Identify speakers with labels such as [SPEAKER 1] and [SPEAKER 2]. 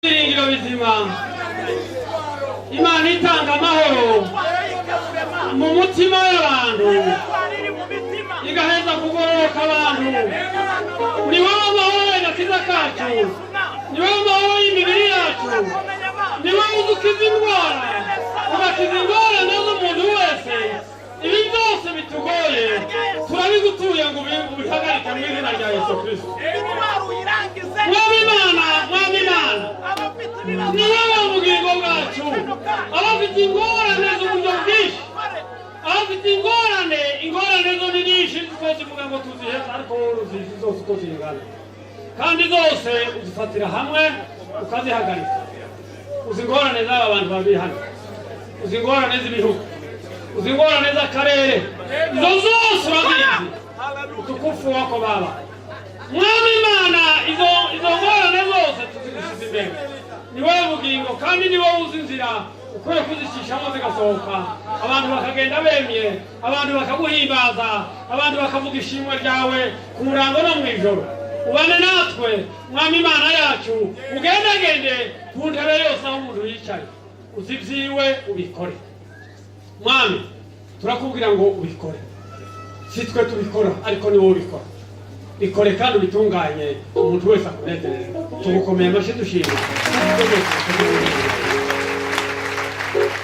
[SPEAKER 1] Ibyiringiro bizima, Imana itanga amahoro mu mutima w'abantu, igaheza kugororoka abantu. Ni wowe amahoro y'agakiza kacu, ni wowe amahoro y'imibiri yacu, ni wowe uzi ukiza indwara, ugakiza ingorane z'umuntu wese. Ibi byose bitugoye turabigutuye ngo ubihagarike mu izina rya Yesu Kristo. Mwami Imana, Mwami Imana, ni wowe bugingo bwacu. Abafite ingorane z'uburyo bwinshi, abafite ingorane, ingorane zo ni nyinshi, twazivuga ngo tuziheza, ariko wowe uzizi zose uko zingana, kandi zose uzifatira hamwe ukazihagarika. Uzi ingorane z'aba bantu bari hano, uzi ingorane z'ibihugu, uzi ingorane z'akarere, izo zose urabizi. Utukufu wako Baba. Mwami Imana, izo ngorane zose tuzigusize imbere. Ni wowe bugingo kandi ni wowe uzi inzira ukwiye kuzicishamo zigasohoka, abantu bakagenda bemye, abantu bakaguhimbaza, abantu bakavuga ishimwe ryawe ku murango no mu ijoro. Ubane natwe, Mwami Imana yacu, ugendagende ku ntebe yose aho umuntu yicaye, uzi ibyiwe, ubikore. Mwami, turakubwira ngo ubikore. Si twe tubikora, ariko ni wowe ubikora. Bikore kandi ubitunganye, umuntu wese akunezereze. Tugukomeye amashyi dushima.